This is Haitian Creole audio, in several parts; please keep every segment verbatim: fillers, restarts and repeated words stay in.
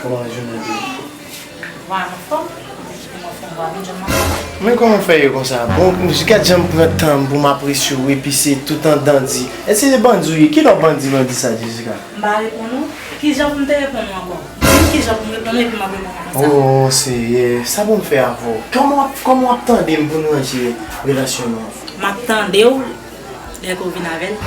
Kòman jounen te ye? Wa, anfòm? Mwen fè bwa, men jan m anfòm. Men kòman w fè ye konsa? Bon, gad jan m pran tan m pou m apresye w, epi se tout an dandi. Èske se bandi w ye? Kilè w bandi, bandi sa, Jessica? M pa reponn ou? Kijan pou m te reponn ou ankò? Di m kijan pou m reponn ou, epi m ap reponn ou konsa. Oh, Seyè, sa pou m fè avè w? Kòman w ap, kòman w ap tande m pou n ranje relasyon nou an? M ap tande w, lè ke w vin avè l.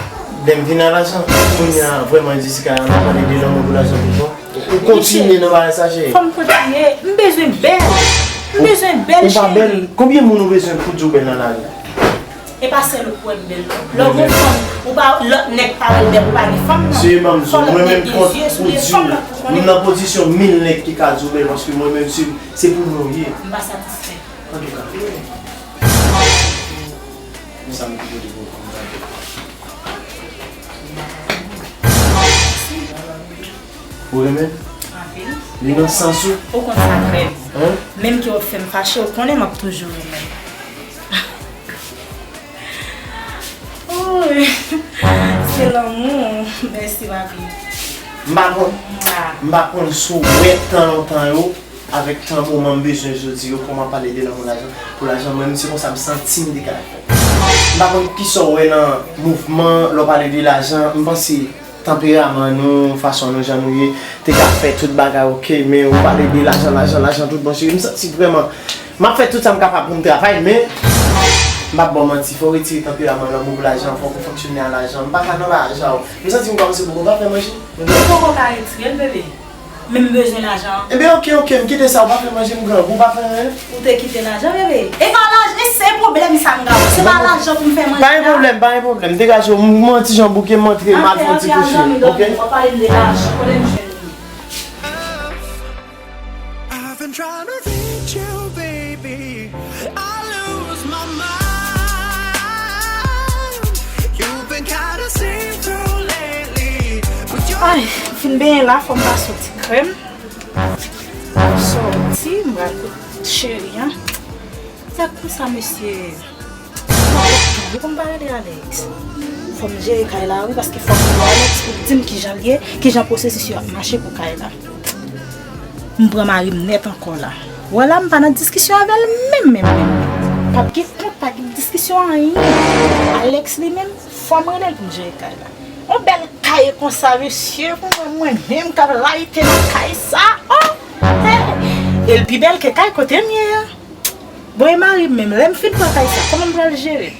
Lè m vin a lajan, kounye a, vrèman, Jessica, n ap pale de lanmou pou lajan tout bon. Ou kontinye nan bagay sa, cheri. Fò m kontinye. M bezwen bèl. M bezwen bèl, cheri. Ou pa bèl? Konbyen moun ou bezwen pou di w bèl nan lari? E pa sèl ou k wè m bèl, non. Lè w gon fanm, ou pa, lòt nèg pa wè l bèl, ou pa gen fanm, non. Se manm di w, mwen menm kont ou di m, m nan pozisyon mil nèg ki ka di w bèl, paske mwen menm se, se pou mwen w ye. M pa satisfè. Antouka, men sa m te pote pou ou kòm kado. Ou renmen l? Anpil. Li nan sans ou? Ou konn sa trè byen. Hein? Menm ke w ap fè m fache, ou konnen m ap toujou renmen l. Woy, se lanmou. Mèsi, papi. M pa konn, m pa konn si w wè tan lontan yo, avèk tan moman m bezwen jodi yo, kòman pale de lanmou lajan, pou lajan, mwen menm se konsa m santi m te ka fè. M pa konn kisa w wè nan mouvman, lè w pale de lajan, m panse tanperaman nou, fason nou, jan nou ye, te ka fè tout bagay oke, men ou pale de lajan, lajan, lajan tout bon, cheri, m santi vrèman, m ap fè tout sa m kapab pou m travay, men m p ap ba w manti, fò w retire tanperaman lanmou pou lajan, fòk ou fonksyone a lajan, m pa ka nan bagay sa yo, m santi m kòmanse poko pa fè manje. Ou poko ka retire l, bebe. Men m bezwen lajan an. Ebyen, oke, oke, m kite sa, ou pa fè manje, m grangou, ou pa fè anyen. Ou te kite lajan, bebe. E pa lajan, e se pwoblèm sa m gen avè w. Se pa lajan pou m fè manje la. Pa gen pwoblèm, pa gen pwoblèm. Degaje w, m, m pran ti jan bouke, m antre, m al fè yon ti kouche, oke? W ap pale m de lajan, kote m jwenn li? I've been trying to reach you, baby. I lose my mind. You've been kinda see-through lately. Ay, m fin benyen la, fò m pase yon ti krèm. Sòti, m pral kote cheri an. Sa konsa, mesye? Ou konn pa rele Alex. Fò m jere kay la, wi, paske fò m rele Alex pou l di m kijan l ye, kijan pwosesis yo ap mache pou kay la. M pran mari m nèt ankò la. Wè la, m pa nan diskisyon avè l menm, menm, menm. Pa gen kont, pa gen diskisyon, anyen. Alex li menm, fò m rele l pou m jere kay la. Yon bèl kay konsa, mesye, pou mwen, mwen menm k ap layite nan kay sa. Oh! Hey! E l pi bèl ke kay kote m ye a. Bon, e mari m menm, lè m fin pran kay sa, kòman m pral jere?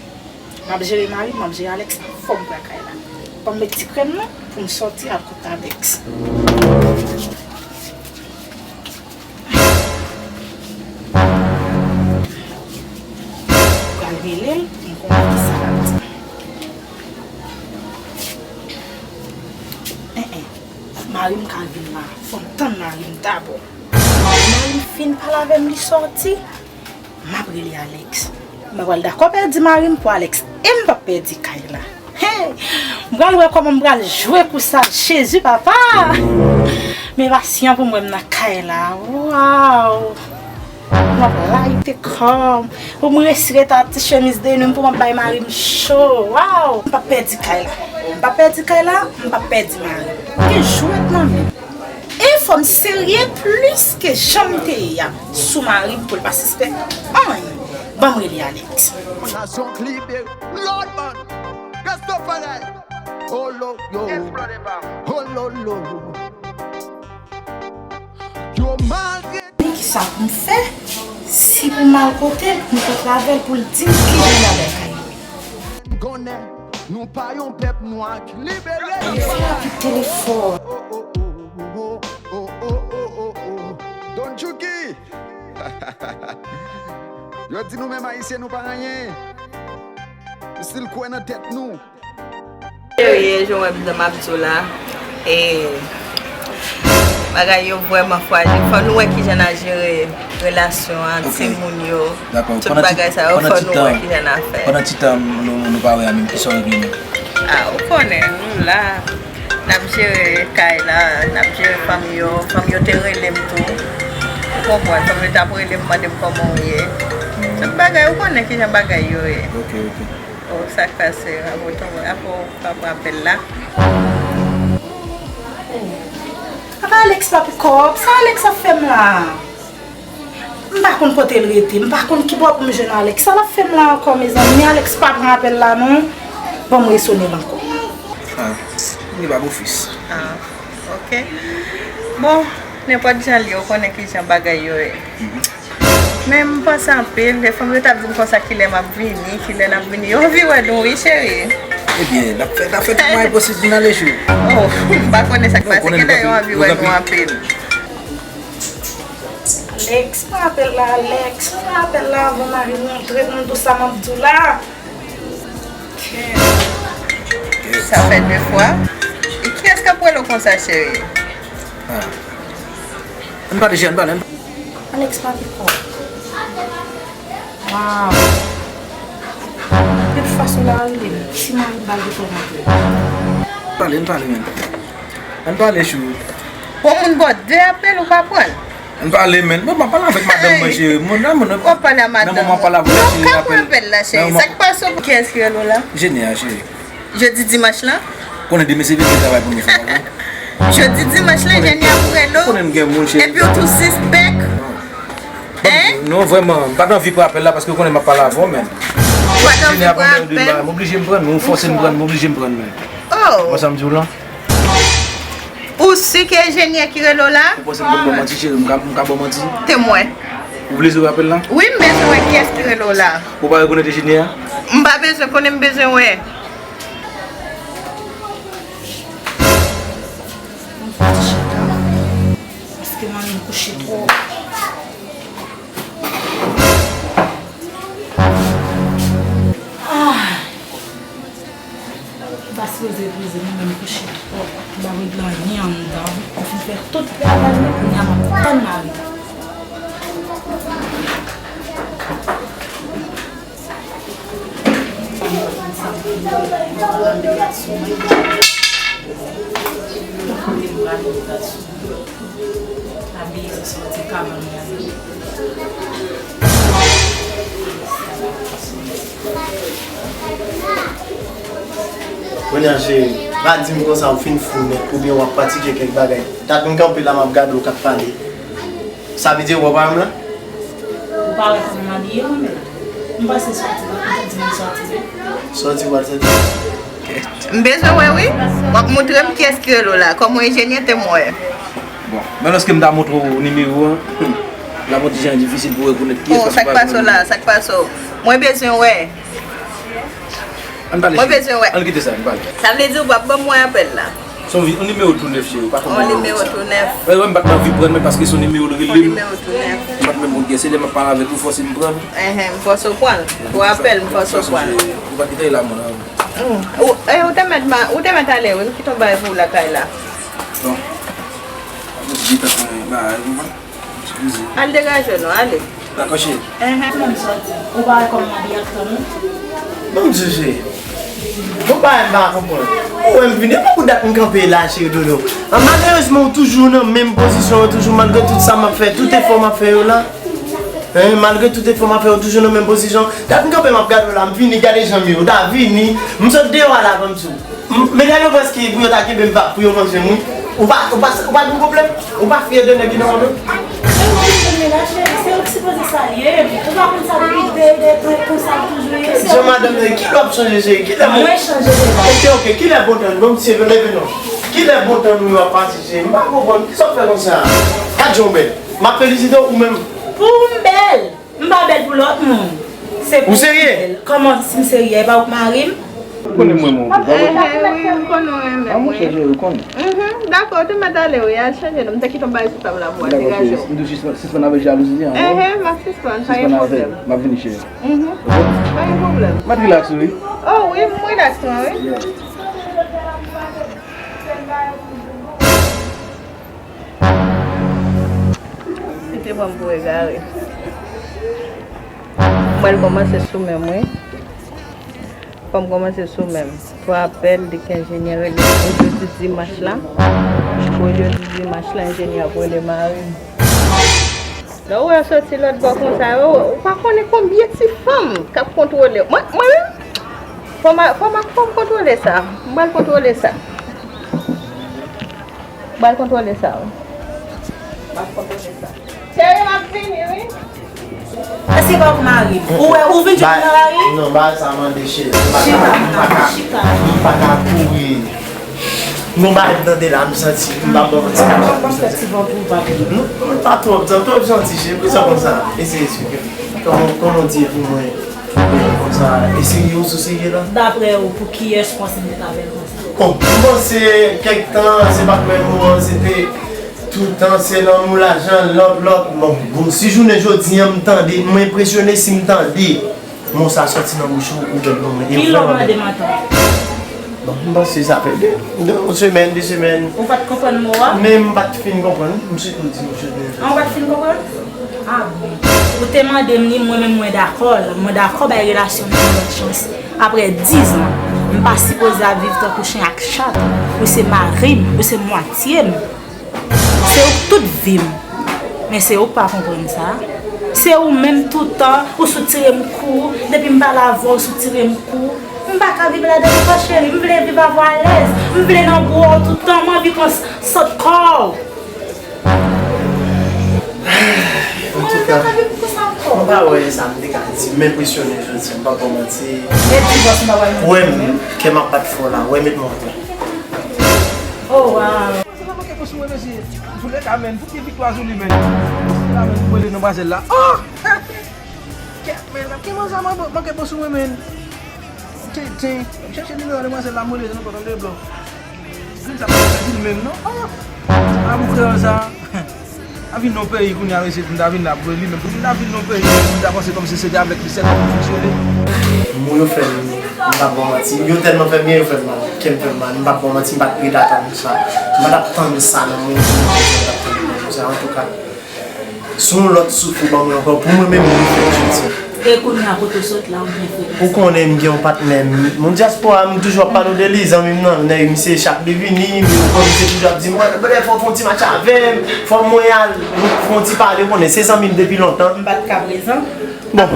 M ap jere mari m, m ap jere Alex, fò m pran kay la. Ban m met ti krèm nan pou m sòti al kote Alex. Pral rele l pou m konn kisa l ap di. En, en. Mari m ka vin la. Fò m tann mari m dabò. Mari m fin pale avè m, li sòti. M ap rele Alex. Mwen pral dakò pèdi mari m pou Alex. E m p ap pèdi kay la. Hey! M pral wè kòman m pral jwe kou sa. Jezi, papa! Men pasyan pou m wè m nan kay la. Waw! M ap layite kò m. Pou m resi ret a ti chemiz denim pou m ap bay mari m cho. Waw! M p ap pèdi kay la. M p ap pèdi kay la. M p ap pèdi mari m. M gen jwèt nan men m. E fò m serye plis ke jan m te ye a sou mari m pou l pa sispèk anyen. Ban m rele Alex. Nasyon k libere. Lòd, man. Rastafari. Oh, lo, yo. Oh, lo, lo. Yo maltrete. Men kisa pou m fè? Si pou m al kote l, pou m kontre avè l, pou l di m kijan l abè kay mwen. Konnen nou pa yon pèp nwa ki libere. Telefòn. Don Chucky! Yo di nou menm Ayisyen nou pa anyen. Nou still kwè nan tèt nou. Cheri, e jan w wè m nan m ap di w la. E bagay yo vrèman frajil. Fò nou wè kijan n a jere relasyon an, timoun yo. Tout bagay sa yo, fò nou wè kijan n a fè. Pandan ti tan nou, nou pa wè a menm, kisa w regle menm? Ah, ou konnen, nou la. N ap jere kay la, n ap jere fanmi yo. Fanmi yo te rele m tou. Ou konprann, fanmi yo t ap rele m, mande m kòman w ye. Tout bagay, ou konnen kijan bagay yo ye. Ok, ok. Oh, sa k pase, apre w tonbe, apre w pa pran apèl la. Apa Alex pa pikòp? Sa Alex ap fè m la? M pa konn kote l rete, m pa konn ki bò pou m jwenn Alex. Sa l ap fè m la ankò, mezanmi? Alex pa pran apèl la non. Ban m resone l ankò. Ah, li pa bofis. Ah, ok. Bon, nenpòt jan l ye, ou konnen kijan bagay yo ye. Men m panse anpil, lè fanm yo t ap di m konsa kilè m ap vini, kilè n ap vini, yo anvi wè nou wi, cheri. Ebyen, n ap fè, n ap fè tout mwayen posib pou n ale, cheri. Oh, m pa konnen sa k pase, genlè yo anvi wè nou anpil. Alex, pran apèl la, Alex, pran apèl la avan mari m antre pou m di w sa m ap di w la. Sa fè de fwa. E kiyès k ap rele w konsa, cheri? Ah. Ann pale, cheri, ann pale. Alex pa gen kò. Waw. Gad fason l ap rele m. Si mari m pa gen kò kontre. Pale, ann pale, men. Ann pale, chou. Bon, moun ba w de apèl ou pa pran l. Ann pale, men. Bon, m ap pale avèk madanm mwen, cheri. Mwen, nan, mwen, w ap pale a madanm ou. Nan moman w ap pale avè l la, cheri, apèl la, cheri. Sa k pase? Kiyès ki rele w la? Jeni a, cheri. Jodi dimanch lan? Konnen demen se vin travay pou nou fè, ok? Jodi dimanch lan, Jeni ap rele w. Konnen m gen moun, cheri. Epi w tou sispèk. Hein? Non, vrèman, m pa t anvi pran apèl la paske w konnen m ap pale avè w, men. Ou pa t anvi pran apèl? M oblije m pran, non, w fòse m pran, m oblije m pran, men. Oh. Wè sa m di w la? Ou si ke enjenyè ki rele w la? Ou panse m konn ba w manti, cheri? M ka, m ka ba w manti? Temwen. Ou vle zouve apèl la? Wi, m bezwen wè kiyès ki rele w la. Ou pa rekonèt enjenyè a? M pa bezwen konnen, m bezwen wè. Mwen fè ti chita. Paske manmi m kouche twòp. Ah! M pa sipoze poze non, men m kouche twòp. M pa regle anyen anndan. M fin fè tout travay mwen, kounye a m ap tann mari m. Kounye a, cheri, pa di m konsa ou fin fou nèt, oubyen w ap pratike kèk bagay. Dat m kanpe la, m ap gade w k ap pale. Sa vle di ou pa wè m la? Ou pa wè kòman m abiye mwen menm? M panse sòti, ou di m sòti wi. Sòti, w al sòti. M bezwen wè wi. W ap montre m kiyès ki rele w la. Kòm w enjenyè, te m wè. Bon, men lòske m ta montre w nimewo an, hmm, l ap yon ti jan difisil pou w rekonèt kiyès. Oh, sa k pase w la, sa k pase w? Mwen bezwen wè. Ann pale, cheri. Mwen bezwen wè. Ann kite sa, ann pale. Sa vle di ou p ap ban mwen apèl la? Se yon vi-, yon nimewo tou nèf, cheri, ou pa konn nimewo sa. Yon nimewo tou nèf. Wè, wè, m pa t anvi pran l, men paske se yon nimewo l rele m. Yon nimewo tou nèf. M pa t menm konn kiyès se, lè m ap pale avèk ou, fòse m pran l. Enhen, m fòse w pran l. Pou apèl, m fòse w pran l. Ou pa t gentan la, mwen. Hmm. Ou, e, ou te mèt ma-, ou te mèt ale, wi, m kite yon bagay pou ou lakay la. Bon. Mwen di, tanpri, ba, ou konprann? Al degaje w non, ale. Dakò, cheri. Enhen. Kòman m sòti? Ou pa wè kòman m abiye ak tan nou? Bon, Dye, cheri. Bon, bagay m pa konprann. Ou wè m vini, epi pou dat m kanpe la, cheri dodo. An, malerezman, ou toujou nan menm pozisyon an, toujou malgre tout sa m ap fè, tout efò m ap fè yo la. Hein, malgre tout efò m ap fè, ou toujou nan menm pozisyon. Dat m kanpe, m ap gade w la, m vini, gade janm yo, w ta vini. M sot deyò a la, ban m di w. M-, medam yo prèske pou yo ta kenbe m pa, pou yo manje m, wi. Ou pa, ou pa, ou pa gen pwoblèm? Ou pa fyè de nèg ki nan mwen? Se ou ki jwenn men la, cheri, se ou ki sipoze salye m. Ou pa konn sa depi de, de, de, konsa toujou ye, se ou. Jan madanm nan, kilè w ap chanje, cheri? Kilè bon? Mwen chanje deja. Ok, ok, kilè bon tan nou? Bon, mesye, leve non. Kilè bon tan nou yo ap pase, cheri? M pa konprann. Kisa w fè konsa? Gad jan w bèl. M ap felisite w, ou menm. Pou ou m bèl. M pa bèl pou lòt moun. Se pou ou m bèl. Ou serye? Kòman si m serye? E pa ou k mari m? Ou konnen mwen, mwen, ou pa wè? Enhen, wi, m konnen w renmen mwen. A, monchè, cheri, ou konnen. Mhm, dakò, ou te mèt ale, wi, al chanje non. M te kite yon bagay sou tab la pou w al degaje w. M te sispann, sispann avèk jalouzi an, wi. Enhen, m ap sispann, pa gen pwoblèm. M ap vini, cheri. Mhm. Pa gen pwoblèm. Mèt rilaks, wi. Oh, wi, m rilaks, mwen, wi. Yeah. Li te pran m pou egare. M pral kòmanse sou men m, wi. Fò m kòmanse sou menm. Twa apèl, de k enjenyè rele m pou yo di dimanch la. Pou yo di dimanch la, enjenyè ap rele mari m. Lè w wè soti lòt bò konsa, yo, ou pa konnen konbyen ti fanm k ap kontwole. Mwen, mwen menm, fò m, fò m, fò m kontwole sa. M pral kontwole sa. M pral kontwole sa, wi. M ap kontwole sa. Cheri, m ap vini, wi. Èske pa w mari? Ou wè, ou vin jwenn nan lari? Non, bagay sa mande cheri. M pa ka, m pa ka, m pa ka kouri. M gon bagay m tande la, m santi, m pa bon ti. Kòman fè ti vant ou pa vini? Non, m pa twòp, twòp janti, cheri. Poukisa konsa? Eseye esplike m. Kòman, kòman w di e pou mwen? Konsa, e serye, w sou serye la? Daprè w, pou kiyès w panse m te ka fè l konsa? Bon, m panse kèk tan, se pa t menm ou an, se te toutan, se lanmou, lajan, lòt, lòt. Bon, bon, si jounen jodi an m tande, m enpresyone si m tande mo sa sòti nan bouch ou, ou bèl ban mwen. Kilè w mande m atan? Bon, m panse sa fè de, de, yon semèn, de semèn. Ou pa t konprann mo a? Men m pa t fin konprann, m sitou di m jounen jodi. An, ou pa t fin konprann? Ah bon. Ou te mande m li, mwen menm mwen dakò l. Mwen dakò bay relasyon nou yon lòt chans. Aprè diz an, m pa sipoze ap viv tankou chen ak chat. Ou se mari m, ou se mwatye m. Se ou k tout vi m. Men se ou k pa konprann sa. Se ou menm toutan, ou sou tire m kou. Depi m pale avè w, ou sou tire m kou. M pa ka viv ladan non cheri. M vle viv avè w alèz. M vle nan bra w toutan. M anvi pran s-, sant kò w. Antouka, m pa wè sa m te ka di. M enpresyone jodi a, m p ap ba w manti. Ou wè m, kè m ap bat fò la, ou wè met mwen antre. Oh, wow. Manzè la manke bon sou mwen, mesye. Antoulèka, menn, pou ki viktwa sou li, menn. Antoulèka, menn, pou mwen, demwazèl la. Oh! Kèt, menn, ki manzè la manke bon sou mwen, menn. Tenten, m chèche nimewo demwazèl la, m rele nan kontan de blan. Grenn sa pa ka di l menm non. Oh! Sa pa pou kreyòl sa. A vin nan peyi kounye a, mesye, pou m ta vin la pou li menm. Pou m ta vin nan peyi, pou m ta panse kòmsi se te avèk li sèlman pou fonksyone. Mo yo fè m, m p ap ba w manti. Yo tèlman fè m byen, yo fè m mal. Kè m fè m mal. M p ap ba w manti, m pa t prè t atann sa. M pa t ap tann sa nan moun. M p ap tann sa, antouka. Se yon lòt souf ou ban mwen ankò. Pou mwen menm, mwen fè jodi. E kounye a kote w sot la, ou byen fè. Ou konnen m gen yon patnè m. Moun dyaspora, m toujou ap pale w de li, zanmi m nan. Nèg, misye chak li vini, m konnen misye toujou ap di m, "Brother, fò w fè yon ti match avè m, fò mwen al, fè yon ti pale." Ou konnen, se zanmi m depi lontan. M pa t ka prezan. Bon.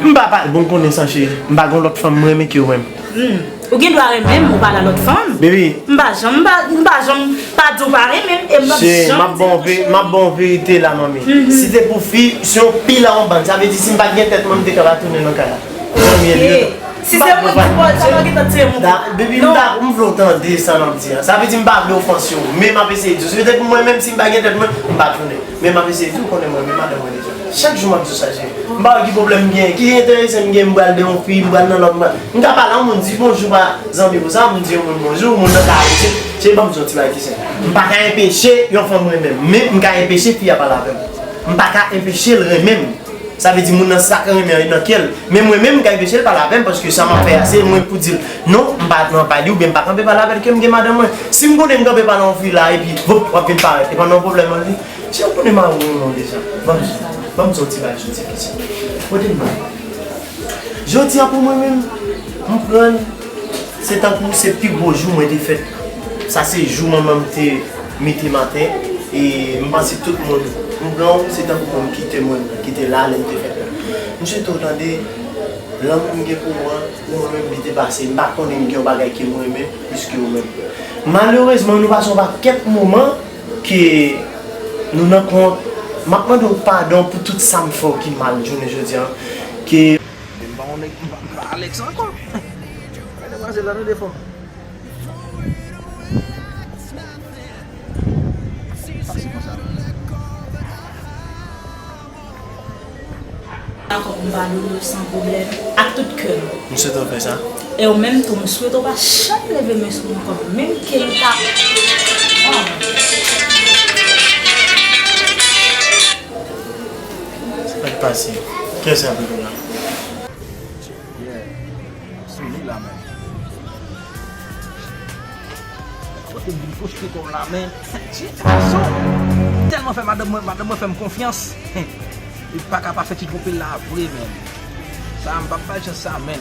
M pa pale, bon, konnen sa, cheri. M pa gen lòt fanm m renmen ke ou menm. Hmm. Ou gen dwa renmen m, ou pale a lòt fanm. Baby. M pa janm, m pa, m pa janm pa di w pa renmen m, e m p ap janm di w, cheri. M ap ba w verite la, manmi. Mhm. Si te pou fi, se yon pi la yon bann. Sa vle di, si m pa t gen tèt mwen, m te ka pa tounen nan kay la. Janm ye li. Si se moun ki pa, sa pa gen tan tire moun. Baby, m ta, m vle w tande sa m ap di a. Sa vle di, m pa vle ofanse w. Men m ap eseye di w. Se petèt mwen menm, si m pa gen tèt mwen, m pa tounen. Men m ap eseye di w, konnen mwen, men madanm mwen deja. Chak jou m ap di w sa, cheri. M pa wè ki pwoblèm m gen. Ki enterese m gen, m pral de yon fi, m pral nan lòt, m pral. M ka pale a yon moun, di bonjou pa zanmi konsa, m di yon moun bonjou, moun nan ka arete. Cheri, ban m di w yon ti bagay ki senp. M pa ka enpeche yon fanm renmen m, men m ka enpeche fi a pale avè m. M pa ka enpeche l renmen m. Sa vle di moun nan sa k renmen an nan kè l. Men mwen menm, m ka enpeche l pale avè m, paske sa m ap fè a, se mwen pou di l non, m pa nan pa li, oubyen m pa kanpe pale avè l, ke m gen madanm mwen. Si m konnen m kanpe pale yon fi la, epi, vop, w ap vin parèt, e pa nan pwoblèm an li. Si w konnen mari w renmen w deja, ban m di, ban m di yon ti bagay jodi a, pitit. Kote m ye? Jodi a pou mwen menm, m pran l, se tankou se pi gwo jou mwen te fèt. Sa se jou manman m te mete m atè, e m panse tout moun, m pran w, se tankou pou m kite moun ki te la lè m te fèt la. M swete w tande, lanmou m gen pou ou an, pou mwen menm, li depase. M pa konnen m gen yon bagay ke m renmen plis ke ou menm. Malerezman, nou pase yon pakèt moman ke nou nan kont. M ap mande w padon pou tout sa m fè w ki mal jounen jodi a, ke. Men m pa yon nèg, m pa, m pa Alex ankò. Gade demwazèl la, tande fò. Pase konsa. Dakò pou m pale w san pwoblèm, ak tout kè m. M swete w fè sa. E w menm tou, m swete w pa janm leve men sou mwen ankò, menm ke m ta. Oh. Sa k pase? Kiyès sa vle la? Yeah. Sou li la menm. Kote m vin pwoste kò m la, men. Ti gason. Tèlman fè madanm mwen, madanm mwen fè m konfyans. Li pa ka pa fè ti twonpe la vre, men. Sa, m p ap bay chans sa, men.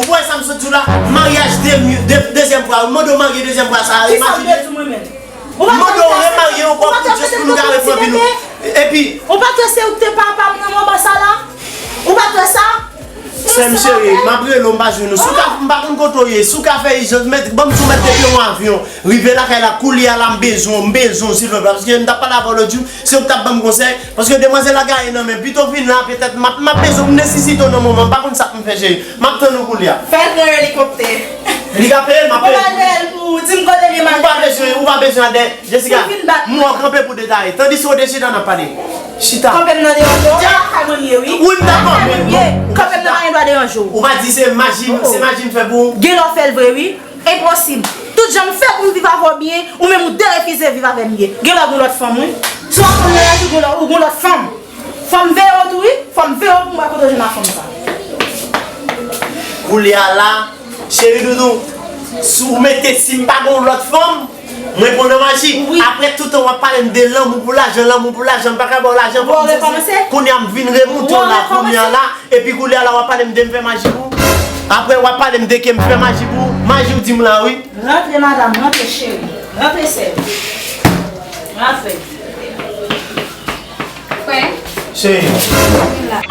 Ou wè sa m sot di w la? Maryaj de, de, dezyèm fwa. Ou mande w marye dezyèm fwa sa a, imajine. Ou pa mande w remarye ankò pou jis pou nou ka reprann vi nou. Epi, ou pa kwè se ou ki te papa m nan moman sa la? Ou pa kwè sa? M cheri, m ap rele w, m pa jwenn ou. Si w ka, m pa konn kote w ye. Si w ka fè ijans, mèt, ban m sou mèt depi yon avyon. Rive lakay la, koulye a la, m bezwen w, m bezwen w, silvouplè. Paske m t ap pale avè w lòt jou, se ou k t ap ban m konsèy. Paske demwazèl la gaye nan men. Pito vin la, petèt, m ap, m ap bezwen w, m nesesite w nan moman. M pa konn sa pou m fè, cheri. M ap tann ou koulye a. Fè l pran elikoptè. Li ka peye l, m ap peye l. Ou pa peye l pou ou. Di m kote l ye, m al. Ou pa bezwen, ou pa bezwen adè. Jessica, m wè w kanpe pou detaye. Tandis ou te chita, n ap pale. Chita. Kanpe m nan deyò, deyò, e lakay mwen m ye, wi. Wi, m dakò, men bon, kanpe m nan pa gen dwa deranje w. Ou pa di se maji, se maji m fè pou ou. Gen lè w fè l vre, wi. Enposib. Tout jan m fè pou m viv avè w byen, ou menm ou derefize viv avè m byen. Gen lè w gen lòt fanm, wi. Si w ap pran nan laj ou, gen lòt, ou gen lòt fanm. Fò m veye w tou, wi. Fò m veye w pou m wè kote w jwenn ak fanm sa. Koulye a la, cheri doudou, si w mete si m pa gen yon lòt fanm, mwen pran nan maji. Wi. Apre tout tan w ap pale m de lanmou pou lajan, lanmou pou lajan, m pa ka ba w lajan pou m sezi. Kounye a m vin remoute w la, kounye a la, epi koulye a la w ap pale m de m fè maji pou ou. Apre w ap pale m de ke m fè maji pou ou. Maji w di m la, wi. Rantre, madanm, rantre, cheri. Rantre, sè. Rantre. Frè. Cheri. Vin la.